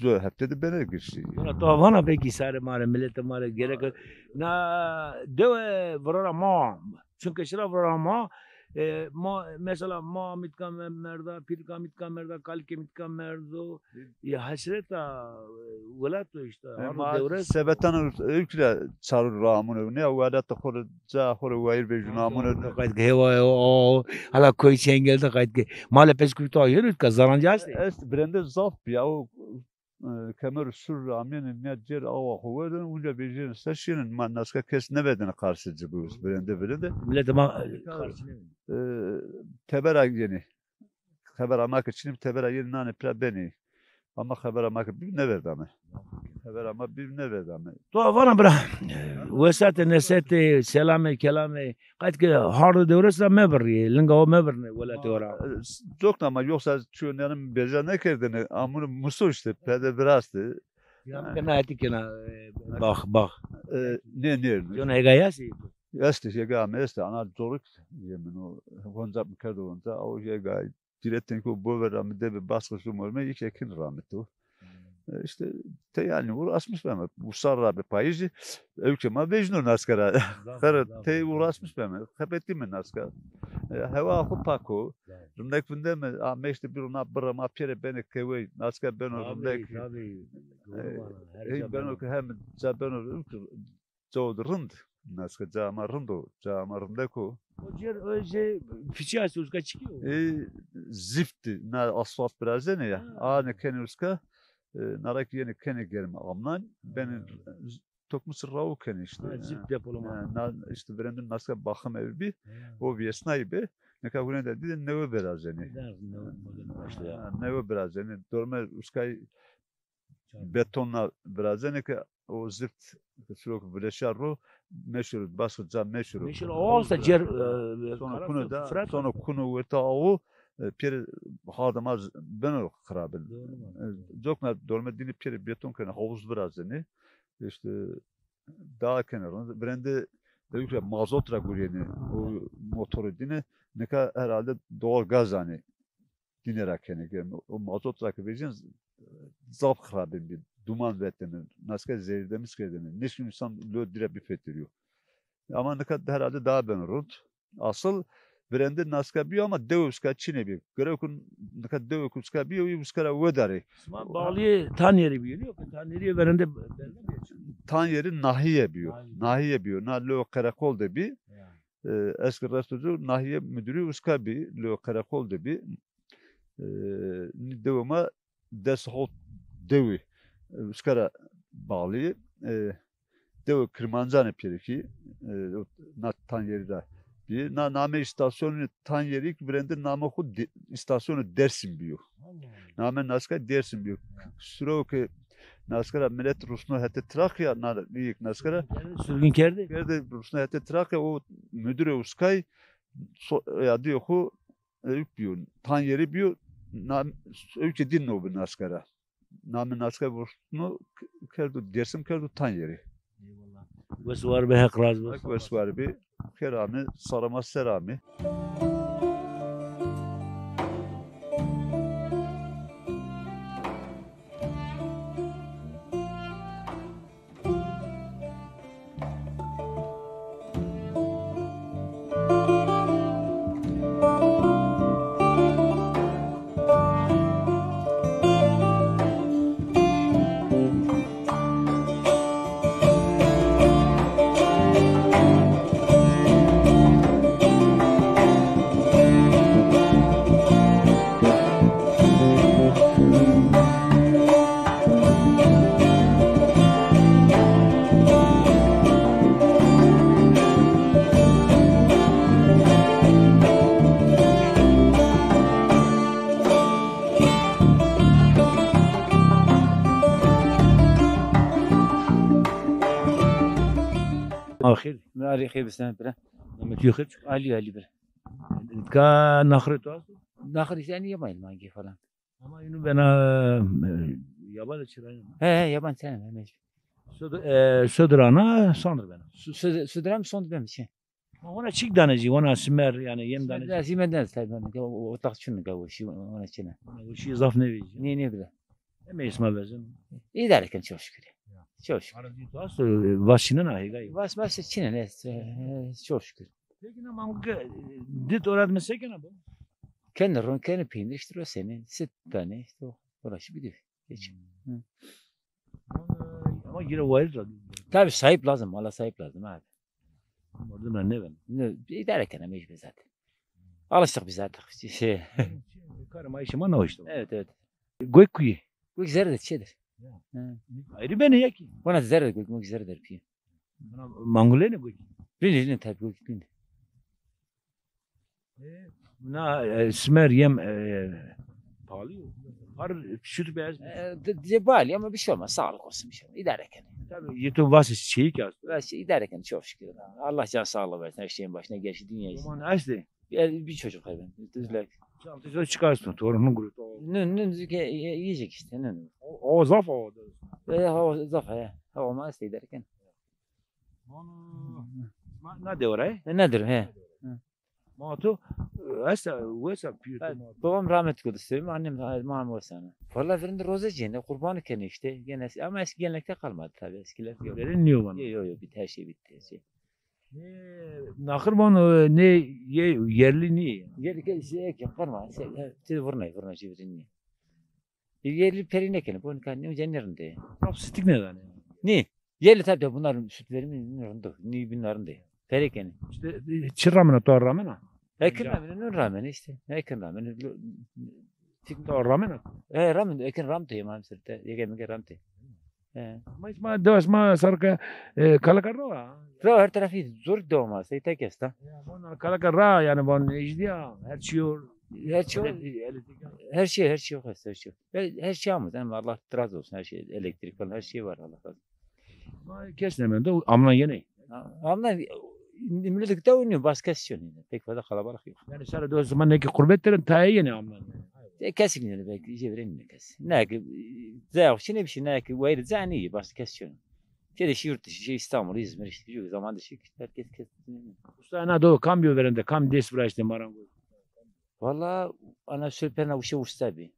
co hefte de benê girsî. Vana to vana pekî sarê ma rê, miletê ma rê gerek na dewe virara ma. Çunke şira vira ma, e, ma, mesela ma mîtka me-, merda, pîrka mîtka merda, kalike mîtka merdo, ya hesreta, e, welat o işte. E, ma dewres. Sebetan ewk ra çarû ra amune, ne welat xo rê, ca xo rê wayîr vejûn amune. Qayt ke hewa, o, o, hala koy çengel de qayt ke. Male pes kuyta yürüt ka zarancı hastı. Est birende zaf ya o e, kemer sur ra amêne, nîya cêr awa xo werdene, unca vejîyêne ser şîyêne, ma naska kes nêverdêne qarsê ci biwis, virende, virende. Miletê ma, e, qarsî nêverdêne. E, tebera yenê. Xebera ma ke çinî bi, tebera yenê nanê pira benê. Ama xebera ma ke bî nêverdame. Xebera ma bî nêverdame. To vana bira, wesatê, nesetê, selamê, kelamê, qayt ke hardê dewres ra mebirî, linga ho mebirnê welatê ho ra. E, zokna ma yoksa çûyêne bêrca nêkerdêne, amune muso işte, pede viraste. Ya, ha. Kena hetî kena, e, bax, bax. E, nê, nê. Yon hega ya sî? Estê, hega mi estê, ana corik yê min o, honca mi kerdo honca, o hega, dîretên ko bover ra mi debe baskı şu morme, ilk ekin ra mi to. E, işte, tey yanî uğraşmış beme. Usar ra be payîzî, ewkê ma vejno naska ra. Xer, tey uğraşmış beme. Xebetîme naska. E, hewa xo pak o. Rindek vindeme, a meşte bîro na birre ma pêre benê kewey, naska beno rindek. Tabî, tabî. Doğru vana, her ca beno. Hey, beno ke hem ca beno, cawo de rind. Naska ca ma rind o, ca ma rindek o. O cêr, o şey, piçî est, uska çikî yo? E, zift, na asfalt virazenê ya. Ha. Anê kenê uska, e, na ra kî yenê kenê germ amnan, benê tokmî sir rawo kenê işte. Ha, zift depolama. Ha, na, işte virendin naska baxim ev bî, o vêsnayî bi, nika hunede dî de newe virazenê. Newe, modern başlıyor. Ha, newe virazenê. Dorme uskay betonla virazenê ke o zift siro ke vileşa ro meşiro, başka ca meşiro. Meşiro o olsa cer, e, sono kuno da, sono kuno weta o, e, pêrê hardama beno xirabin. Doğru mu? E, cokna dorme dîne pêrê beton kenê, havuz virazenê. İşte daha kenarında. Virende de mazot ra guryenê o motoru dîne. Nika herhalde doğal gaz anê. Dîne ra kenê. O mazot ra ke vejîn zaf xirabin bî. Duman vetêne. Naska zehirlemiş kerdêne. Nêşkîn însan lo dîre bifetirîyo. Ama nika herhalde daha beno rind. Asıl virende naska bîyo ama dewe uska çinê bî. Gerek o nika dewe ke uska bîyo, uska ra wedarê. Sima bağlîyê Tanyerî bîyo, yok, Tanyerî verende belli mi? Tanyerî nahîye bîyo. Nahîye. Nahîye bîyo. Na lo qerekol de bî. Ya. E, eski restocu nahîye müdürü uska bî, lo qerekol de bî. E, nî dewe ma des hot dewî, e, uska ra bağlî. E, dewe Kirmancanê pêrikî, e, na Tanyerî ra bî. Na namê îstasyonê Tanyerî kî virende namê xo de, îstasyonê Dêrsim bîyo. Allah Allah. Namê naska Dêrsim bîyo. Ya. Siro ke naska ra milet rusno hetê Trakya, na, nîyek naska ra. Sürgün kerdî. Kerdî rusno hetê Trakya, o müdürê uskay so, ya dîyo xo, ewk bîyo, Tanyerî bîyo, nam, ewkê dîn no bi naska ra. Namê naska vurtno, k-, kerdo Dêrsim, kerdo Tanyerî. Eyvallah. Wes war be, Heq razî bo. Heq wes war be. Xêr amê, sarama ser amê. Axir. Arî xêr bistene bira. Namê to xêr çik? Ali, Ali bira. Ka naxirê to asto? Naxirê yani yamayın mangi falan. Ama inu bena, e, yaban çirayın. He, he, yaban çirayın, he, mecbur. Sodir, e, sodir ana, sondir bena. Su-, sodir, sodir am sondir ben şey. Ma ona çik danecî, ona simer, yani yem danecî. Simer, simer danecî tabii, ben de o, o tak çün ga o şey, ona çine. Ona o şey zaf ne veci. Ne, ne bile. Eme isma vezin. İdare ken, çok şükür. Ya. Çok şükür. Aracı to asto, e, vas çinen ha, hegay. Vas, vas çinen, e, çok şükür. Peki ne mangu ke, e, dit orat mi sekena bu? Kendi ron, kendi peynir işte o senin, süt tane işte o, uğraşıp gidiyor. Geç. Hmm. Hı. Ama, ama yine wayir tabii. Tabii sahip lazım, mala sahip lazım abi. Orada ben ne ben? Ne, idare kene mecbur zaten. Alıştık biz artık. Şey. Karım Ayşe ma ne işte. Evet, evet. Gök kuyu. Gök zerre de çedir. Ya. Hı. Ayrı beni ya ki. Bana zerre gök, gök zerre der piye. Bana mangulene gök. Rine, rine tabii gök rine. E, na, e, simer yem, e, pahalı yo. Har süt beyaz mı? E, de, de pahalı ama bir şey olmaz. Sağlık olsun, bir şey olmaz. İdare eken. Tabii, yeto vasi şeyi ki aslında. Ve şey, idare eken, çok şükür. Allah can sağlığı versin. Her şeyin başına geçti dünya için. Roman açtı. Bir, bir çocuk hayvan. Düzler. Çantası çıkarsın. Torunun grubu. Nün, nün, yiyecek işte. Nün. O, o zaf o. E, o zaf, he. Ha, olmaz idare eken. Ana. Ma, na dewe ra? E, nedir, he. Hı. Ma to, e, esta, wesa pîr to ma to. Babam rahmetli oldu, söyleyeyim. Annem, ma wesana. Valla verinde roze cene, kurbanı kene işte. Gene eski, ama eski gelenekte kalmadı tabii. Eskiler yok. Verin niye bana? Yok, yok, yok, bitti, her şey bitti, her şey. Ne, naxir van, e, ne, ye, yerli niye? Yerli ke, şey, ek, yapar mı? Şey, he, şey, vurnay, vurnay, şey, vurnay. Yerli peri ne kene? Bu ne, ne, ne rinde? Rap sitik ne dane? Ne? Yerli tabii de bunların süt verimi ne rinde? Ne bunların de? Peri kene. İşte, e, çi ramena, to ramena? Ekin ramena, ne ramena işte. Ekin ramena. To ramena? E, ramena, ekin ram te, mam sırte. Yege mege ram te. E. Ma, ma, dewas ma sarka, e, kalaka ra. Ra her tarafı zor devam, sey tek esta. Ya, bunlar kalaka ra, yani, bunun ejdiya, her şey yor. Her şey yor. Elektrik, elektrik. Her şey, her şey yok, her şey yok. Her, her şey ama, yani Allah razı olsun, her şey, elektrik falan, her şey var, Allah razı olsun. Ma kes ne mende, amlan yene. Ha, amlan, millet de oynuyor, başka kes yok yani. Pek fazla kalabalık yok. Yani, sana da o zaman ne ki kurbet derin, taya yene amlan. E, kesin yani, belki iyice verelim de kes. Ne ki, zayıf şey ne bir şey, ne ki, wayır zani, başka kes yok. Kere şey yurt dışı, şey İstanbul, İzmir, işte, yok zaman dışı, herkes kes. Usta, ana do, kam bir verende, kam des viraşte marangoz. Valla, ana sülpena uşe usta bir.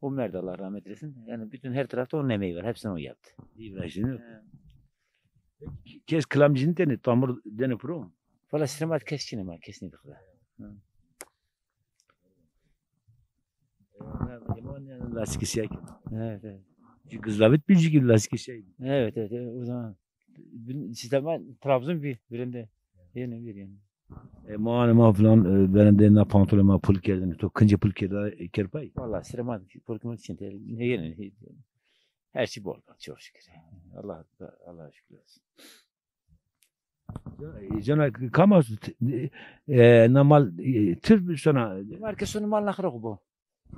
O merd, Allah rahmet eylesin. Yani bütün her tarafta onun emeği var. Hepsini o yaptı. İyi viraştın, yok? He. Kes kilamcını dene, tamur dene pro. Valla siremat kes çine ma, kes ne kadar. Hı. Lastik şey. Evet, evet. Şu kızlavit bir şey, lastik şey. Evet, evet, evet, o zaman. Bin-, işte ben Trabzon bir birinde. Yeni bir yani. E, ma, ma falan, e, verende na pantolon ma pul kerdin. To kince pul kerda, e, kerpay? Valla sire ma pul kırmak için de ne yeni, her şey bol, çok şükür. Allah, Allah'a şükür olsun. E, cana kama, e, na mal, e, tır sana. Herkes onu mal nakra bu.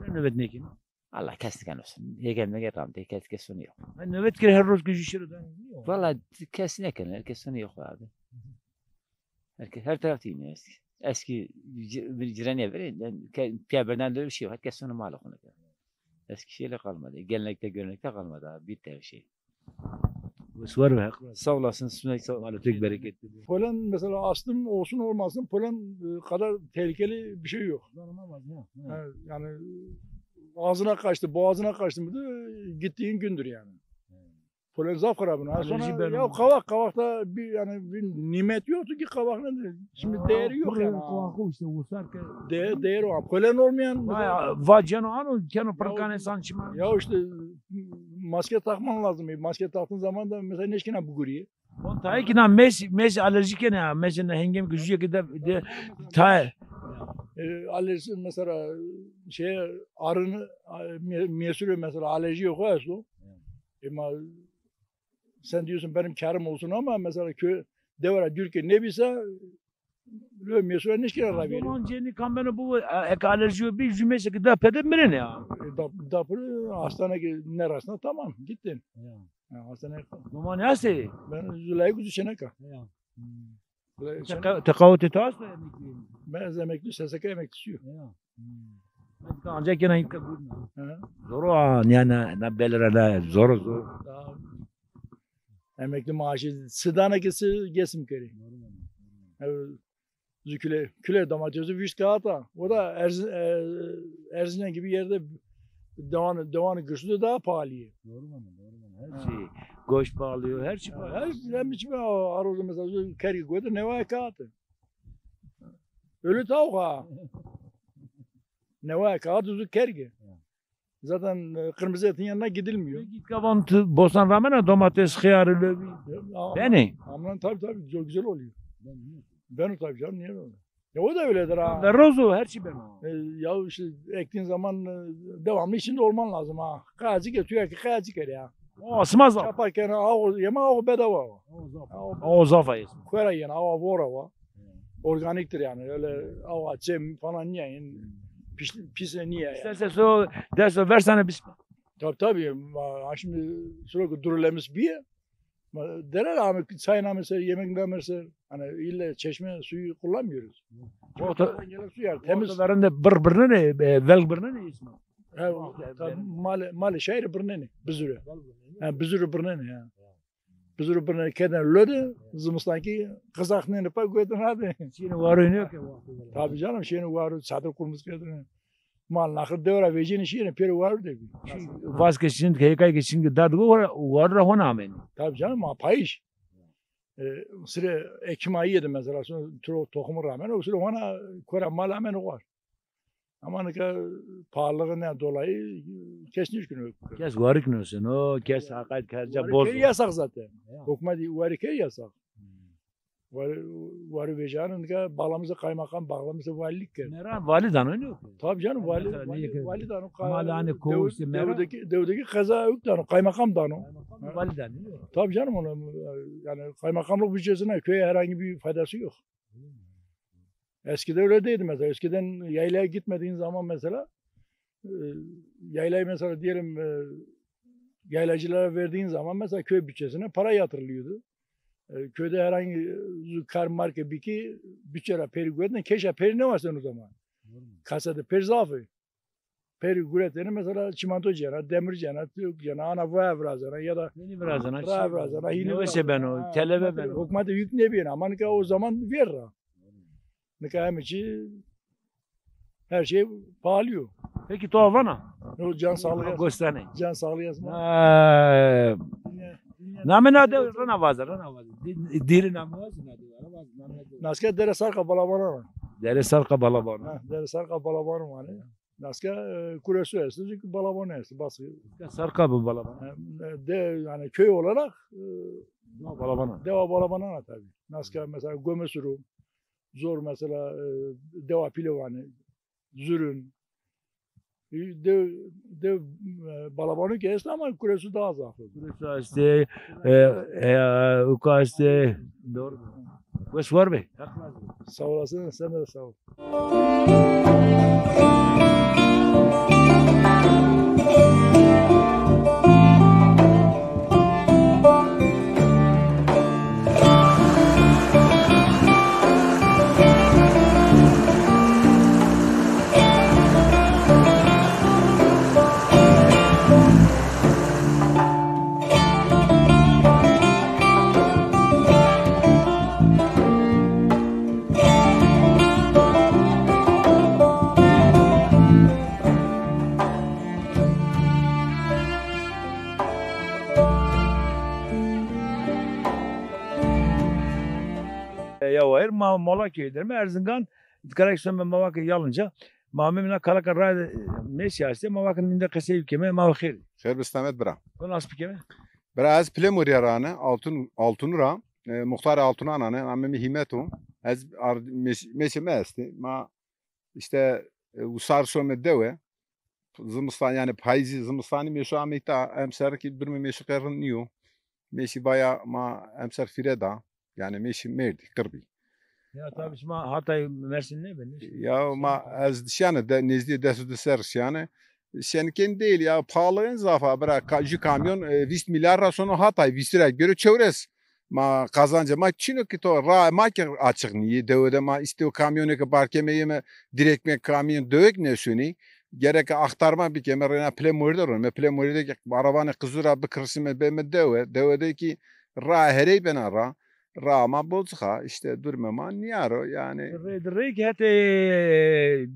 Sen nöbet ne kin? Allah kes nikeno. Yege mege ram de, kes kes sonu yok. Ha, nöbet kir her roz gücü şiru da. Valla kes nikeno, herkes sonu yok abi. Herkes, her tarafta yine eski. Eski ci-, bir cirene verin, yani ke-, piyaberden de öyle şey yok. Herkes sonu mal okunu. Eski şeyle kalmadı. Gelenekte, görenekte kalmadı abi. Bitti her şey. Var ve hak. Sağ olasın, siz de sağ olun. Tek bereketli. Polen mesela astım olsun olmasın, polen, e, kadar tehlikeli bir şey yok. Kullanılmaz ya. Ha, yani ağzına kaçtı, boğazına kaçtı mıydı, gittiğin gündür yani. Polen zaf xirab. Sonra ya kavak, kavakta bir, yani bir nimet yoktu ki, kavak nedir? Şimdi değeri yok yani. Kavak işte, usar ki. De-, değeri var. Polen olmayan. Va ceno ano, keno pırkan insan çiman. Ya işte maske takman lazım. Maske taktığın zaman da mesela neşkine bu guriye. Bon, tayê ki na mes, mes alerjî kenê ha. Mesela hengem ki jûye ki de, de tayê. E, alerji mesela şey, arını, e, mê-, mêsure mesela alerji yok esto. E, ma, sen diyorsun benim karım olsun ama mesela köy devra dür ki ne bilse, lo mêsure nişkine ravîyeno. Doman cênî kam beno bu, e, eke alerjî yo bî, jû mêse ki da pede mirenê ya. E, da, da pire hastane ki nerasna tamam, gittin. Ya. Ha, hastane. Doman ya se? Ben Züleyha Kuzu Çeneka. Ya. Hmm. Züleyha Çeneka. Teqa-, teqawutê to asto emeklî? Ben emekli, S S K emeklisi yo. Ya. Hmm. Ancak yine ilk kabul. Ha. Zor o ha, yani, ne belirle, zor, zor. Daha emekli maaşı, sidane ki si, gesim keri. Doğru, doğru. Evet. Zü küle, küle domatesi vîst kağıt ha. O da Erz-, e, Erzincan gibi yerde dewan, dewan güçlü daha pahalı. Doğru mu? Doğru mu? Her şey, goş pahalı, her şey pahalı. Her şey, hem içime arozda mesela zü kergi koydu, newaya kağıtı. Ölü tavuk ha. Newaya kağıtı zü kergi. Zaten, e, kırmızı etin yanına gidilmiyor. Peki, kavan tu-, bostan ramena domates, xiyarı, lövi. Beni? Amran tabii, tabii, çok güzel oluyor. Beno tabii canım, niye böyle? Ya o da öyledir ha. Ve rozo her şey beno. E, ya işte ektiğin zaman, e, devamlı içinde olman lazım ha. Kayacık ya, tüyaki kayacık ya. O asmaz o. Çapa kena, o yeme, o bedava o. O zafa. O zafa yesin. Kuera yena, o vora o. Organiktir yani. Öyle ava, çem falan niye yani? Pis, pis niye yani? İsterse so, derse versene biz. Tabii, tabii. Ma, şimdi sürekli durulemiş bir. Ma, derer ama çay namese, yemek namese. Hani ille çeşme suyu kullanmıyoruz. Orta, gelen su yani, temiz. Ortalarında bir birine ne, e, vel birine ne ismi? He, tabii, mali, mali şehri birine ne, bizürü. Ha, bizürü birine ne ya. Bizuru birine kerdene lo de, zimistan kî qizaq nêne pa guetin hadi. Şîyêne waro nêyo ke wexto. Tabii canım, şîyêne waro, çadır kurmuş kerdene. Mal naxir dewe ra vecîyêne şîyêne pêro waro de bî. Vaz ke şin, hêkay ke şin ki dad go, waro ra hona amêne. Tabii canım, ma payîş. E, sire ekim ayî de mesela, sonra tro-, toxumu rağmen, o sire hona kora mal amêne war. Ama nika pahalılığından dolayı kes nişkino. Kes warikno seno, kes haqayt kerca boz. Wari key yasak zaten. Ya. Hükümet wari key yasak. Hmm. Wari, wari vecîyano nika bağlamışsa kaymakam, bağlamışsa valilik kerd. Mera vali dano, ne yok? Tabii canım, vali, mesela vali, vali dano, ka-, mal hani dev-, işte mera. Devdeki, devdeki kaza yok dano, kaymakam dano. Kaymakam vali dano, yok? Tabii canım, ona, yani kaymakamlık bütçesine köye herhangi bir faydası yok. Eskiden öyle değildi mesela. Eskiden yaylaya gitmediğin zaman mesela, e, yaylayı mesela diyelim, e, yaylacılara verdiğin zaman mesela köy bütçesine para yatırılıyordu. E, köyde herhangi, e, kar marke biki bütçe ra peri guretne, keşa peri ne varsa o zaman. Kasede peri zafı. Peri guretene mesela çimento cena, demir cena, tök cena, ana voya virazena ya da. Yeni virazena, ra şey, virazena, hînî newese virazena. Beno, ha, televe beno. Hükümete yük nêbîyêne ama nika o zaman ver ra. Nika heme çî, her şey pahalı yo. Peki to vana? Yo, can sağlığı yasın. Gostane. Can sağlığı yasın. Ha. Dünya, dünya. Name na de, rana vaze, rana vaze. Di-, diri name vaze, na de, rana vaze, name na de. Naske Dere Sarka Balabana. Dere Sarka Balabana. Ha, Dere Sarka Balabana yani. Naska, e, Kuresu esto, çünkü Balabana esto, bası. Sarka bi Balabana. E, de, yani köy olarak, e, Dewa Balabana. Dewa Balabana tabii. Naska mesela Gomesuru, zor mesela, e, Dewa Pilevani, Zürün. E, de, de, e, Balabanu ki esto ama Kuresu daha zaf. Kuresu esto, e, e, uka esto. Doğru. Wes war be. Sağ olasın, sen de sağ ol. Ya wayir ma Mola köyü derim. Erzingan, karak sönme ma vakit yalınca. Ma memina kalaka ra, e, meşi aste, ma vakit ninde qesey bikeme, ma xeyr. Xeyr bi selamet bira. Kon as bikeme? Bira ez Pilemurîya ra ne, Altun, Altunu ra, e, muxtarê Altunan a ne, namê mi Hîmet o. Ez ar-, meş-, meşê mi estê. Ma işte, e, usar some dewe. Zimistan, yani payîzî, zimistanî mêşo ameyta, emser ki durumê mêşo qe rind nîyo. Mêşî baya ma emser fîre da. Yani mêşî merdî, qir bî. Ya tabii şima Hatay Mersin ne be? Ne şey? Ya ma ez şiyane de, nezdî des û di serr şiyane. Şenikên değil ya, pahalı en zafa bira. Ka-, jü kamyon, e, vîst milyar ra sono Hatay, vîst ra göre çewres. Ma kazancê ma çin o ki to, ra ma ki açık nîyê. Dewe de ma îşte o kamyonê ke bar keme yeme, direkt me kamyon dewek nêşonî. Gereke axtarma bikeme, reyna Pilemurî de ronime. Pilemurî de ki arabanê Qizû ra bikirişime beme dewe. Dewe de ki ra herey bena ra. Ra ma bocix a, îşte durumê ma nîya ro yanî. Rê, rê ki hetê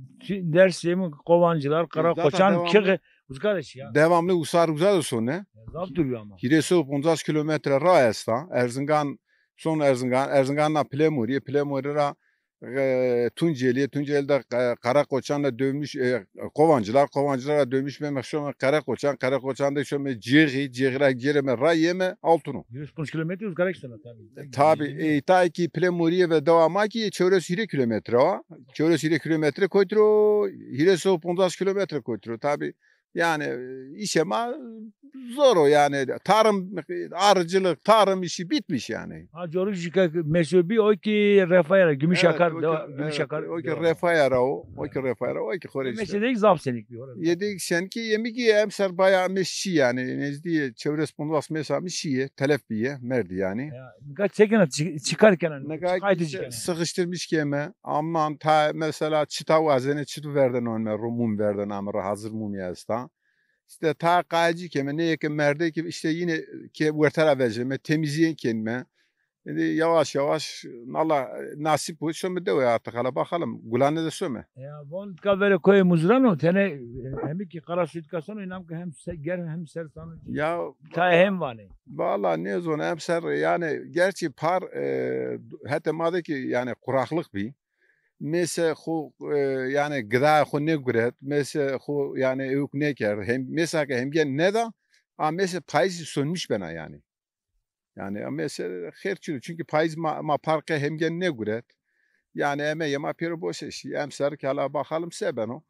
Dersim, Kovancılar, Karakoçan, Kixi, Uzka de şîya. Devamlı usar uza de sone. Zaf dûr yo ama. Hîrê sey û poncas kilometre ra esta. Erzingan, son Erzingan, Erzingan na Pilemurî, Pilemurî ra, e, Tuncelî, Tuncelî de, e, Karakoçan de dönmüş, e, Kovancılar, Kovancılar ra dönmüş beme şome Karakoçan, Karakoçan de şome Cêxî, Cêxî ra gêreme ra yeme Altunu. Yüz otuz kilometre uzak işte tabii. E, tabii, e, ta ki Pilemurîye ve dewa ma ki çewres hîrê kilometre wa. Çewres hîrê kilometre koytro, hîrê sey û poncas kilometre koytro. Tabii, yani, e, işe ma zor o yani. Tarım, arıcılık, tarım işi bitmiş yani. Ha, corik jika meşhur bir o ki Refaya ra, Gümüşakar, evet, o ki, dewa-, Gümüşakar, evet, o ki dewa. Refaya ra o, o ki Refaya ra, o ki Xorezm. Meşe de zaf senik bir orada. Yedi senki yemi ki emser bayağı meşçi yani. Nezdi çewres poncas mesela meşiye, telef biye, merdi yani. Ya, nika çekene, çı-, çıkarken hani, nika çıkaydı işte çıkene. Sıkıştırmış ki yeme, aman ta mesela çıta wazene çıtu verden onme, ro mum verden amra hazır mum ya esta. İşte ta qayecî keme, nê ke merdê ke işte yine ke wertera vejeme, temizliğe kenme. Şimdi yavaş yavaş, Allah nasip bu, şome dewe artık, hala bakalım. Gulane de şome. Ya, von ka verê koyê Muzrano, tene, e, hemî ki Karasuyî ka sono, inam ki hem se-, ger hem ser sano. Ya, ta hem vanê. Valla ne zon, hem ser, yani gerçi par, e, hete ma de ki yani kuraklık bi. Mêse xo, e, yani gıda xo nêguret, mêse xo yani ewk nêkerd. Hem, mêsa ke hemgen nêda, a mêse payîzî sönmüş bena yani. Yani a mêse xêr çin o. Çünkü payîz ma, ma parke hemgen nêguret. Yani emegê ma pêro boşe şî. Emser ki hala bakalım se beno.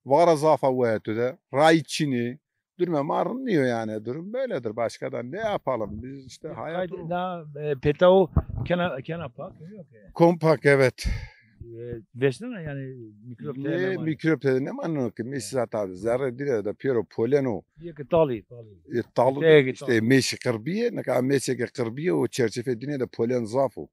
Vara zafa weyetu de. Ray çinî. Durumê ma rind nîyo yani. Durum böyledir. Başka da ne yapalım? Biz işte hayat o. Na, e, pêta o kena, kena pak, yok ya. Kompak, evet. E, vêsnena yani mikrop tede ne, mikrop tede ne maneno ki? Mêsî zaten zerre dîne de pêro polen o. Yê ki talî, talî. E, talî. Yê ki işte talî. Mêsî qirbîye, nika mêsê ke qirbîye o çerçefe dîne de polen zaf o.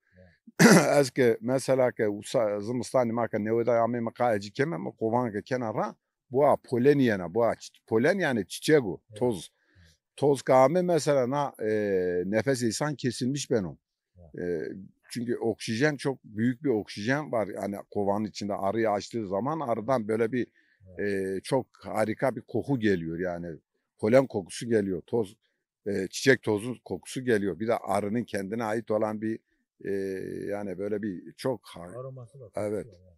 Ez ke mesela ke usa, zimistanî ma ke neweda ameyme qayecî keme, mi kovan ke kena ra, boğa polen yena, boğa çi-, polen yani çiçek o, toz. Toz ke ame mesela na, e, nefes insan kesilmiş beno. E, çünkü oksijen, çok büyük bir oksijen var. Yani kovanın içinde, arıyı açtığı zaman arıdan böyle bir, e, çok harika bir koku geliyor yani. Polen kokusu geliyor. Toz, e, çiçek tozu kokusu geliyor. Bir de arının kendine ait olan bir, e, yani böyle bir çok ha-, aroması var, evet, kokusu var,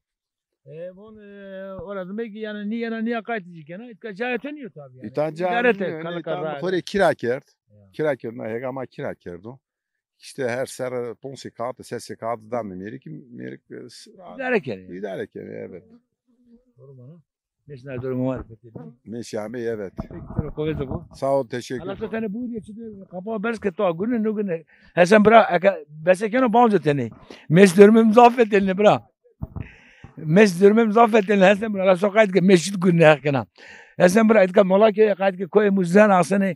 evet. E, von, e, ora demek ki yani nîyena nîya qaytî kena, îtka cayê to nîyo tabi yani. Îta cayê nîyo, îta mi xo rê kira kerd. Ya. Kira kerd, na hêga ma kira kerdo. İşte her serre ponc sey kağıt, ses sey kağıt dame mêrik, mêrik, e, s-, idare kenê. İdare kenê, evet. Doğru bana. Mês na dor mubarek fetelî. Mêsî amey, evet. Peki, to rê qowete bo. Sağ ol, teşekkür. Allah to tenê buyur ya, çi de qapa berz ke to gune, no gune. Hesen bira, eke bese keno banco tenê. Mês dormê mi zaf fetelîne bira. Mês dormê mi zaf fetelîne Hesen bira. Allah so qayt ke mês çi gune heq kena. Hesen bira, îtka mola ke, qayt ke koyê Muzren asenê,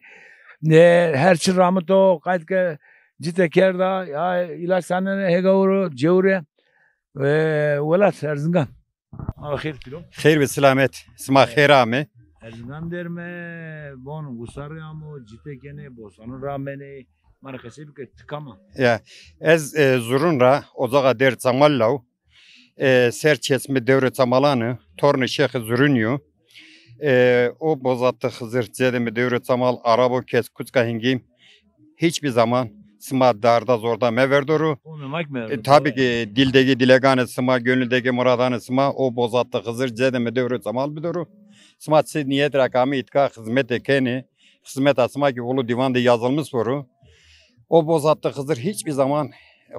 e, her çi ramito, qayt ke cite kerda, ya ilaç sanene, hêga oro, cewre. E, welat Erzingan. Ama xêr pîro. Xêr ve selamet. Sima xêr ame. Erzingan derme, von Usarî amo, cite kenê, bosano ramenê. Ma rê qesey bike, ti kam a? Ya, ez, e, Zurun ra, ocağa Dêr Çamal law. E, ser çesmi Dêwrê Çamalanî, tornê Şêxê Zurunî yo. E, o Bozatlı Xizir, cedê mi Dêwrê Çamal, arabo kes kuçka hingî. Hiçbir zaman sima darda zorda meverdoru. O memak meverdoru. E, tabii ki dildeki dileganê sima, gönüldeki muradanê sima, o Bozatlı Xizir, cedê mi Dêwrê Çamal bidoru. Sima çi niyet ra ke amê îtka xizmete kenê, xizmeta sima ki ulu divan de yazılmış boru. O Bozatlı Xizir hiçbir zaman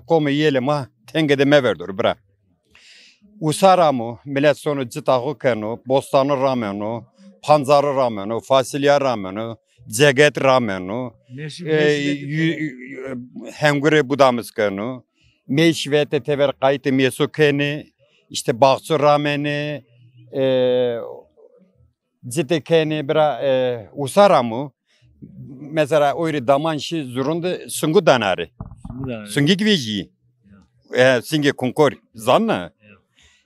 qomê yêlê ma tenge de meverdoru bira. Usar amo, milet sono cita xo keno, bostano rameno, pancarı rameno, fasulya rameno, ceget rameno, e, hengurê budamız keno, mêşvete tever qaytê mêso kenê, işte baxço ramenê, e, cite kenê bira, e, usar amo. Mesela oyrê daman şî Zurun de sungu danarê. Sungu danarê. Sungik vejî. Ya. E, singê kunkor. Zanna? Ya.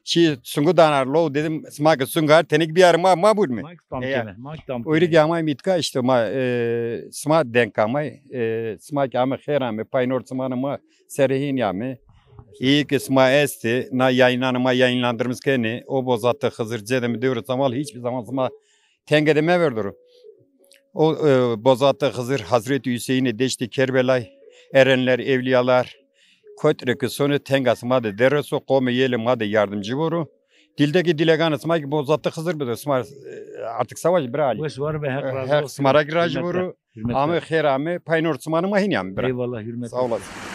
Şî sungu danar lo, dedim, sima ke sungu har, tenik biyarê ma, ma bur mi? Ma ki tam keme, ma ki tam keme. Oyrê ki amay mi îtka işte ma, e, sima denk amay, e, sima ki ame xêr ame, paynor çimanê ma serê hînî ame. İyi ki sima estê, na yayınlanê ma yayınlandırmış kenê. O Bozatlı Xizir, cedê mi Dêwrê Çamal hiçbir zaman sima tenge de meverdoru. O, e, Bozatlı Xizir, Hazreti Hüseyinê Deştê Kerbelay, erenler, evliyalar, kot rê ki sonê tenga sima de derreso, qomê yêlê ma de yardımcı boru. Dildeki dileganê sima ki Bozatlı Xizir bido. Sima, e, artık savaş bira alî. Wes war be, Heq razı olsun. Heq sima ra ki razı boru. Hürmetler. Ame xêr ame, paynor çimanê ma hînî ame bira. Eyvallah, hürmetler. Sağ olasın.